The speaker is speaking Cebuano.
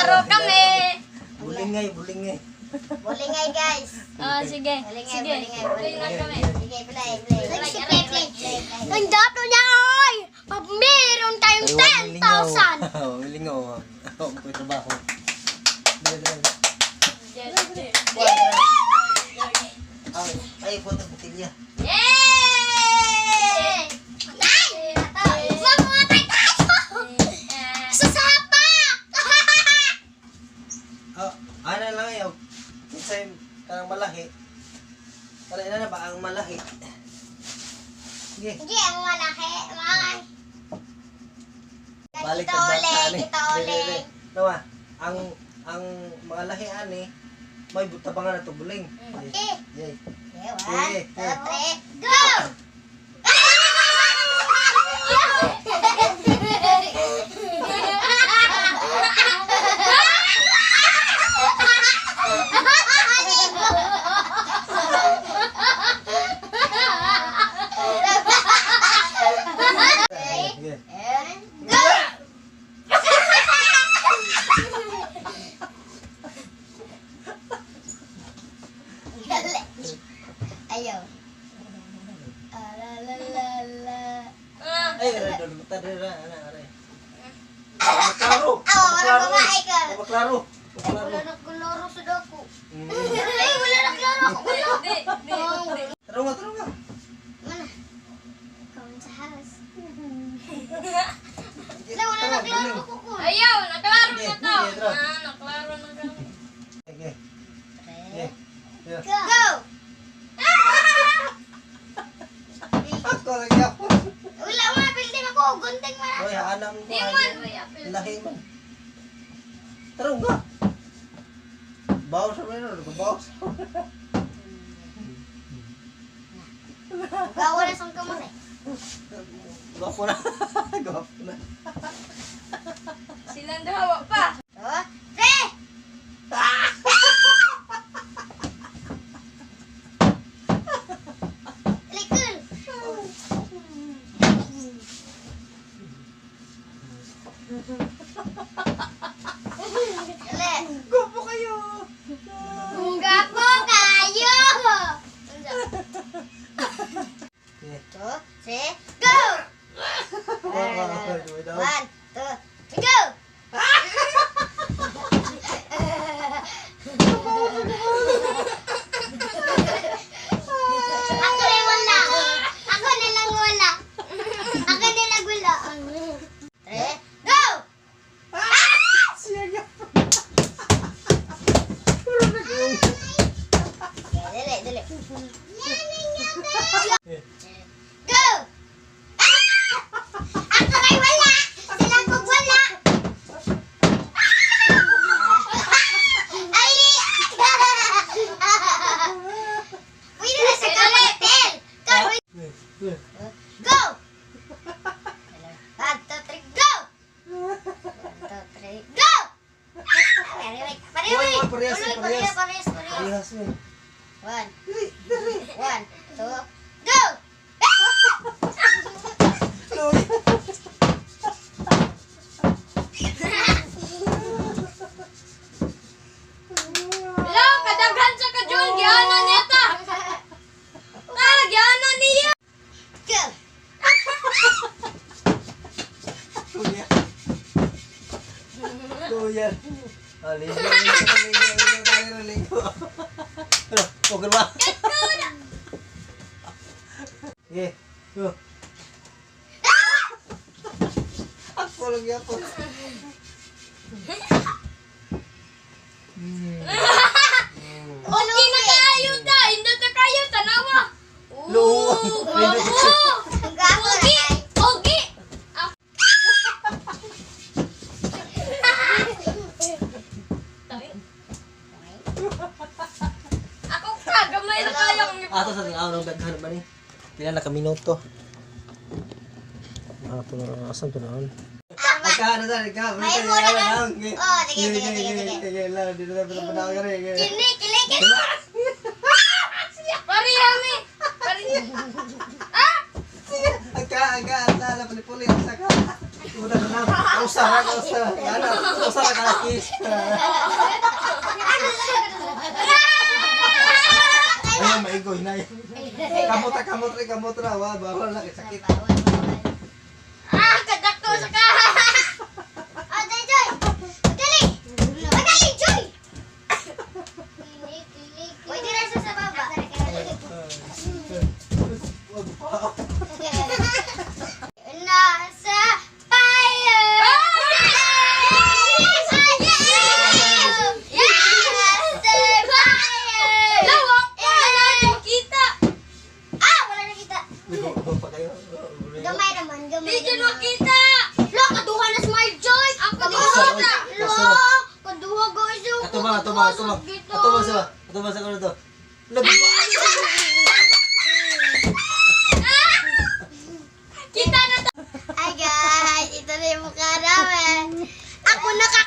Naglaro kami. Bulingay, bulingay. Bulingay, guys. Ah, sige. Bulingay, Sige. bulingay, Play na bulingay. kami. Sige, play, play. Aray, aray, aray. Ang dato niya, oy! Pag meron tayong 10,000. Milingaw. Ako ko trabaho. Dali, dali. Ay, ay, puta botilya. Yay! Patay! Mamatay tayo! Sa sapak! Ah, ana lang ayaw. Kinsa yung kanang malahi. Wala na na ba ang malahi? Sige. Hindi, ang malaki. Mga... Balik Ito tag bata ulit, ani. ito Dili, dili. ulit. Nawa, ang mga lahi ani may butabangan na tubuling. Okay. Yay. Okay, one, two, three, Go! Sige. And go! Dali. Ayaw. Ah, la, la, la, la. Ah, Ay, aray, doon mata diri ra, ana, aray. Maklaro. Ah, wala babae ka. Maklaro. Wala Maklaro. na klaro sa dako. Mm. Ay, wala na klaro ako. di, di, di. Tara nga, tara nga. Mana? Come sa house. Sige, Wala, wala tara, na klaro buling. ako ko. Ayaw, naklaro Sige, na to. sige, tara. Ah, naklaro na kami. Sige. Sige. Sige. Go! Ako lang yapon. Wala mo na, pildi ako. Gunting mo na. Oy, hanam ko. Di man, uy, apil. Lahi man. Tara nga. Bawas sa meron, bawas. Gawa na sang kamot eh. Gwapo na. Gwapo na. Silang duha pa. Two, three! Likul. Dali. Gwapo kayo. Gapo kayo. Sige. Two, three, go! One, One, two, three, go! Ako na wala. Ako na lang wala. Ako na lang wala. Three, go! Siya gwapo. Puro nag-uong. Okay, dali, dali. Go! Ako ay wala. Sila ko wala. Ay! Pwede na sa kapitel. Go! One, two, three, go! One, two, three, Go! Pareho, pareho. Uy, uy, parehas, Uy, parehas. parehas, parehas, parehas. Parehas eh. One, Dili, dili. one, two, Go! Luya. Hello, kadaghan sa ka-June. Giana niya ta. Ah, giana niya. go! Luya. Luya. Ah, ligo, ligo, ligo, ligo, ligo. Ano, okay ba? Sige, go. Ako lang yapon. Okay na kayo ta. Hindi ta kayo. Tanawa. Luo. Oo, gwapo. Ang gwapo na Ogi. kayo. Ogi. Ah. Ako ka, gamay na kayo. Ato sa tanaw ng daghan ba ni? Pila na ka minuto? Ah, ito na asan to naon? Aka ano sa ikaw? May mura na. Oh, sige, sige, sige, sige. Sige lang, dito na pala ka rin. Kini, kili, kili. Pareha mi. Pareha. Ah! Sige, agka, agka, ala, puli-puli, asa ka. Uda na lang. Usa ra, usa. Ano? Usa ra ka kiss. Ayaw maigo hinay. Kamot ra, kamot ra, kamot ra. Wa, bawal na kay sakit. Bawal, bawal. Ah, kadakto sa ka. Oh, dali, Joy! Dali! Madali, Joy! Uy, di na siya sa baba. Wag pa. Nasa fire! Nasa fire! Lawak pa na kita. Ah, wala nakita. Go, go pa kayo. Gamay naman, gamay Di dyan naman. makita. Lo, kaduha na smile Joy. Ako di Asa, makita. Lo, Asa. kaduha guys. oh. Ato ba, ato ba, ato ba. Ato ba sa, ato ba sa kuno to. Labi pa. Kita na to. Hi guys, ito na yung mukha namin. Ako naka